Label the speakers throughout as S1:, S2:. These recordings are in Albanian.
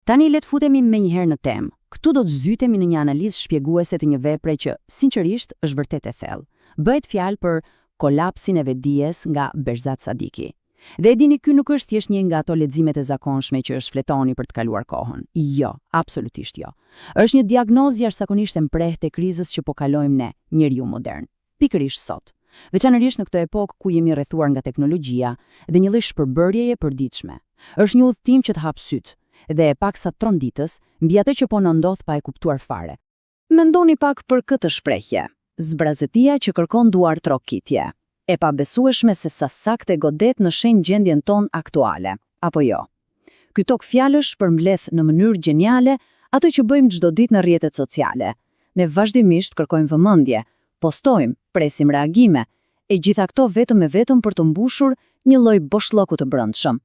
S1: Tani le të futemi menjëherë në temë. Këtu do të zhytemi në një analizë shpjeguese të një vepre që, sinqerisht, është vërtet e thellë. Bëhet fjalë për Kolapsin e vetëdijes nga Behzad Sadiki. Dhe e dini, ky nuk është thjesht një nga ato leximet e zakonshme që shfletoni për të kaluar kohën. Jo, absolutisht jo. Është një diagnozë jashtëzakonisht e mprehtë e krizës që po kalojmë ne, njeriu modern. Pikërisht sot. Veçanërisht në këtë epokë ku jemi rrethuar nga teknologjia dhe një lloj shpërbërjeje e përditshme. Është një udhëtim që të hap sytë, dhe paksa tronditës, mbi atë që po na ndodh pa e kuptuar fare. Mendoni pak për këtë shprehje, zbrazëtia që kërkon duartrokitje. E pabesueshme se sa saktë e godet në shenjë gjendjen tonë aktuale, apo jo? Ky tok fjalësh përmbledh në mënyrë gjeniale atë që bëjmë çdo ditë në rrjetet sociale. Ne vazhdimisht kërkojmë vëmendje, postojmë, presim reagime, e gjitha këto vetëm e vetëm për të mbushur një lloj boshllëku të brendshëm.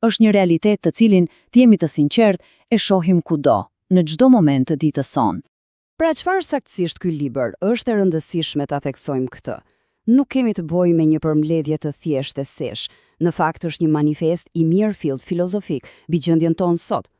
S1: Është një realitet të cilin, të jemi të sinqertë, e shohim kudo, në çdo moment të ditës sonë. Pra çfarë është saktësisht ky libër? Është e rëndësishme ta theksojmë këtë. Nuk kemi të bëjmë me një përmbledhje të thjeshtë esesh. Në fakt është një manifest i mirëfilltë filozofik mbi gjendjen tonë sot.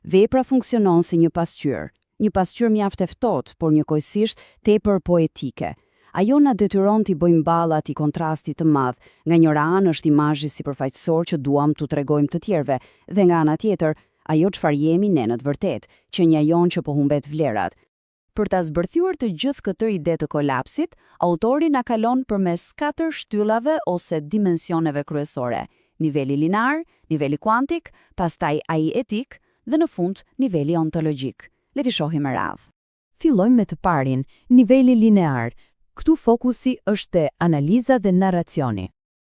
S1: Vepra funksionon si një pasqyrë. Një pasqyrë mjaft e ftohtë, por njëkohësisht tepër poetike. Ajo na detyron t'i bëjmë ballë atij kontrasti të madh, nga njëra anë është imazhi sipërfaqësor që duam t'u tregojmë të tjerëve, dhe nga ana tjetër, ajo çfarë jemi ne në të vërtetë, qenia jonë që po humbet vlerat. Për ta zbërthyer të gjithë këtë ide të kolapsit, autori na kalon përmes katër shtyllave ose dimensioneve kryesore, niveli linear, niveli kuantik, pastaj ai etik dhe në fund niveli ontologjik. Le t'i shohim me radhë.
S2: Fillojmë me të parin, niveli linear. Këtu fokusi është te analiza dhe narracioni.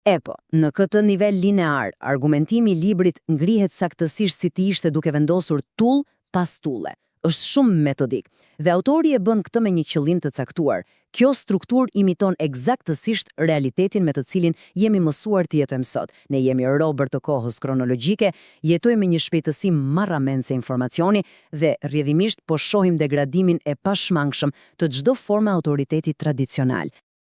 S1: Epo, në këtë nivel linear, argumentimi i librit ngrihet saktësisht si të ishte duke vendosur tullë pas tulle. Është shumë metodik. Dhe autori e bën këtë me një qëllim të caktuar. Kjo strukturë imiton ekzaktësisht realitetin me të cilin jemi mësuar të jetojmë sot. Ne jemi robër të kohës kronologjike, jetojmë me një shpejtësi marramendëse informacioni dhe rrjedhimisht po shohim degradimin e pashmangshëm të çdo forme autoriteti tradicional.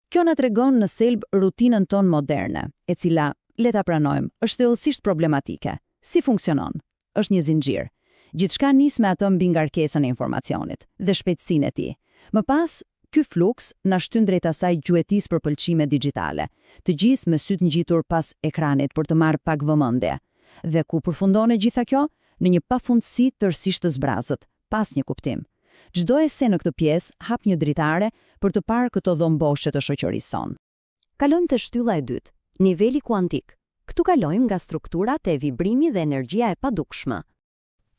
S2: Kjo na tregon në thelb rutinën tonë moderne, e cila, le ta pranojmë, është thellësisht problematike. Si funksionon? Është një zinxhir. Gjithçka nis me atë mbingarkesën e informacionit dhe shpejtësinë e tij. Më pas, ky fluks na shtyn drejt asaj gjuetisë për pëlqime digjitale, të gjithë me sytë ngjitur pas ekranit për të marrë pak vëmendje. Dhe ku përfundon e gjitha kjo? Në një pafundësi tërësisht të zbrazët, pa asnjë kuptim. Çdo ese në këtë pjesë hap një dritare për të parë këto dhomë boshe të shoqërisë sonë.
S1: Kalojmë te shtylla e dytë, niveli kuantik. Këtu kalojmë nga struktura te vibrimi dhe energjia e padukshme.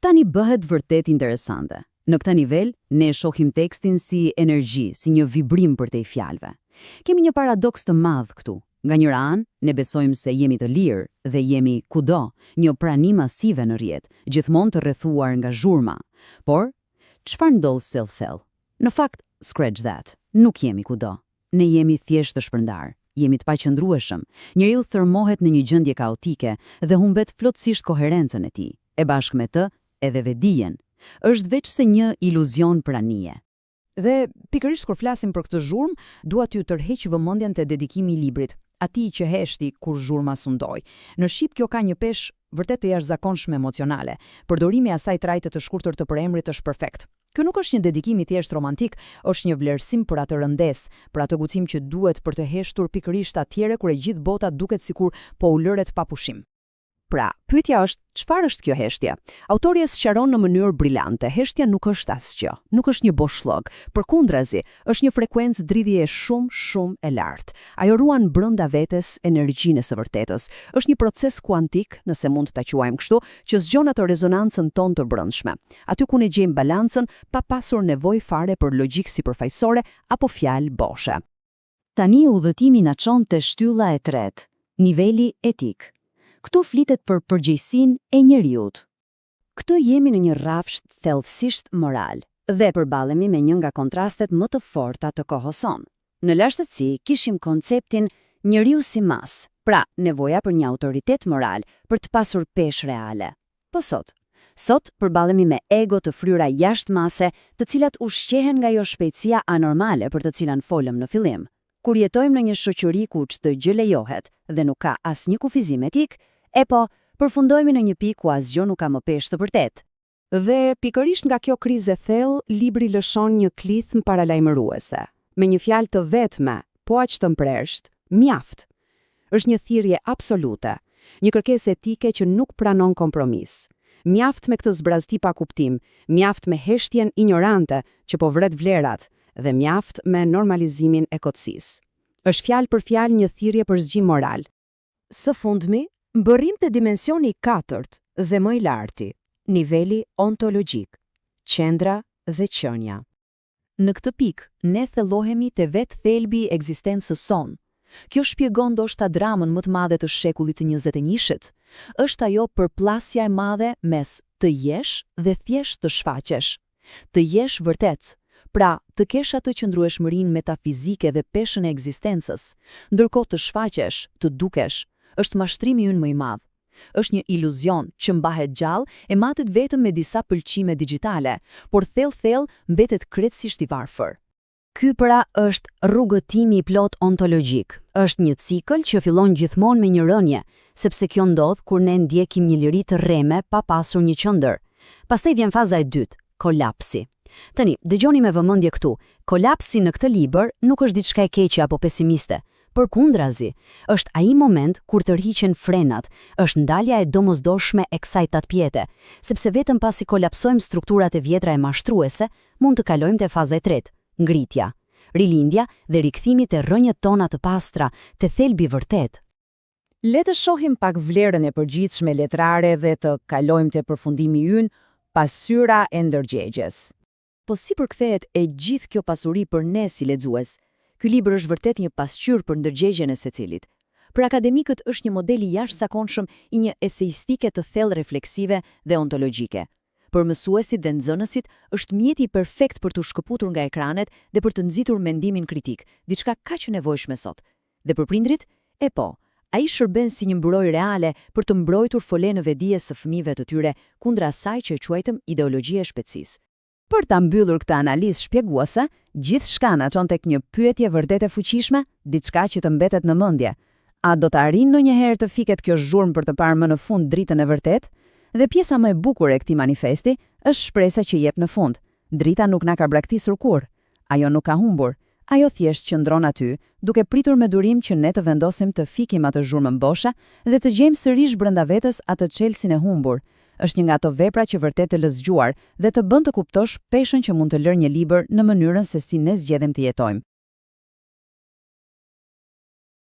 S1: Tani bëhet vërtet interesante. Në këtë nivel, ne shohim tekstin si energji, si një vibrim përtej fjalëve. Kemi një paradoks të madh këtu. Nga njëra anë, ne besojmë se jemi të lirë dhe jemi kudo, një prani masive në rrjet, gjithmonë të rrethuar nga zhurma. Por, çfarë ndodh thellë thellë? Në fakt, scratch that, nuk jemi kudo. Ne jemi thjesht të shpërndarë, jemi të paqëndrueshëm. Njeriu thërmohet në një gjendje kaotike dhe humbet plotësisht koherencën e tij, e bashkë me të edhe vetëdijen. Është veçse një iluzion pranie.
S2: Dhe pikërisht kur flasim për këtë zhurmë, dua t'ju tërheq vëmendjen te dedikimi i librit, atij që heshti kur zhurma sundoi. Në shqip kjo ka një peshë vërtet të jashtëzakonshme emocionale. Përdorimi i asaj trajte të shkurtër të përemrit është perfekt. Ky nuk është një dedikim i thjeshtë romantik, është një vlerësim për atë rëndesë, për atë guxim që duhet për të heshtur pikërisht atëherë kur e gjithë bota duket sikur po ulëret pa pushim. Pra, pyetja është, çfarë është kjo heshtje? Autori e sqaron në mënyrë brilante, heshtja nuk është asgjë, nuk është një boshllëk, përkundrazi, është një frekuencë dridhjeje shumë, shumë e lartë. Ajo ruan brenda vetes energjinë e së vërtetës. Është një proces kuantik, nëse mund ta quajmë kështu, që zgjon atë rezonancën tonë të brendshme. Aty ku ne gjejmë balancën pa pasur nevojë fare për logjikë sipërfaqësore apo fjalë boshe.
S1: Tani udhëtimi na çon te shtylla e tretë, niveli etik. Këtu flitet për përgjegjësinë e njeriut. Këtu jemi në një rrafsh thellësisht moral dhe përballemi me një nga kontrastet më të forta të kohës sonë. Në lashtësi kishim konceptin njeriu si masë, pra nevoja për një autoritet moral për të pasur peshë reale. Po sot? Sot përballemi me ego të fryra jashtë mase, të cilat ushqehen nga ajo shpejtësia anormale për të cilën folëm në fillim. Kur jetojmë në një shoqëri ku çdo gjë lejohet dhe nuk ka asnjë kufizim etik, epo, përfundojmë në një pikë ku asgjë nuk ka më peshë të vërtetë. Dhe pikërisht nga kjo krizë e thellë, libri lëshon një klithmë paralajmëruese, me një fjalë të vetme, po aq të mprehtë, mjaft. Është një thirrje absolute, një kërkesë etike që nuk pranon kompromis. Mjaft me këtë zbrazëti pa kuptim, mjaft me heshtjen injorante që po vret vlerat dhe mjaft me normalizimin e kotësisë. Është fjalë për fjalë një thirrje për zgjim moral.
S2: Së fundmi, mbërrijmë te dimensioni i katërt dhe më i larti, niveli ontologjik, qendra dhe qenia.
S1: Në këtë pikë, ne thellohemi te vetë thelbi i ekzistencës sonë. Kjo shpjegon ndoshta dramën më të madhe të shekullit të 21-shit. Është ajo përplasja e madhe mes të jesh dhe thjesht të shfaqesh. Të jesh vërtet, pra të kesh atë qëndrueshmërinë metafizike dhe peshën e ekzistencës, ndërkohë të shfaqesh, të dukesh, është mashtrimi ynë më i madh. Është një iluzion që mbahet gjallë e matet vetëm me disa pëlqime digjitale, por thellë-thellë mbetet krejtësisht i varfër.
S2: Ky pra është rrugëtimi i plotë ontologjik. Është një cikël që fillon gjithmonë me një rënie, sepse kjo ndodh kur ne ndjekim një liri të rreme pa pasur një qendër. Pastaj vjen faza e dytë, kolapsi. Tani, dëgjoni me vëmendje këtu. Kolapsi në këtë libër nuk është diçka e keqe apo pesimiste. Përkundrazi, është ai moment kur tërhiqen frenat, është ndalja e domosdoshme e kësaj tatëpjete, sepse vetëm pasi kolapsojmë strukturat e vjetra e mashtruese, mund të kalojmë te faza e tretë, ngritja, rilindja dhe rikthimi te rrënjët tona të pastra, te thelbi i vërtetë.
S3: Le të shohim pak vlerën e përgjithshme letrare dhe të kalojmë te përfundimi ynë, pasqyra e ndërgjegjes.
S1: Po si përkthehet e gjithë kjo pasuri për ne si lexues? Ky libër është vërtet një pasqyrë për ndërgjegjen e secilit. Për akademikët është një model i jashtëzakonshëm i një eseistike të thellë refleksive dhe ontologjike. Për mësuesit dhe nxënësit është mjeti perfekt për t'u shkëputur nga ekranet dhe për të nxitur mendimin kritik, diçka kaq e nevojshme sot. Dhe për prindrit? E po, ai shërben si një mburojë reale për të mbrojtur folenë e vetëdijes së fëmijëve të tyre kundra asaj që e quajtëm ideologjia e shpejtësisë.
S2: Për ta mbyllur këtë analizë shpjeguese, gjithçka na çon tek një pyetje vërtet e fuqishme, diçka që të mbetet në mendje. A do të arrijë ndonjëherë të fiket kjo zhurmë për të parë më në fund dritën e vërtetë? Dhe pjesa më e bukur e këtij manifesti është shpresa që jep në fund. Drita nuk na ka braktisur kurrë. Ajo nuk ka humbur. Ajo thjesht qëndron aty, duke pritur me durim që ne të vendosim të fikim atë zhurmën boshe dhe të gjejmë sërish brenda vetes atë çelësin e humbur. Është një nga ato vepra që vërtet të lë zgjuar dhe të bën të kuptosh peshën që mund të lërë një libër në mënyrën se si ne zgjedhim të jetojmë.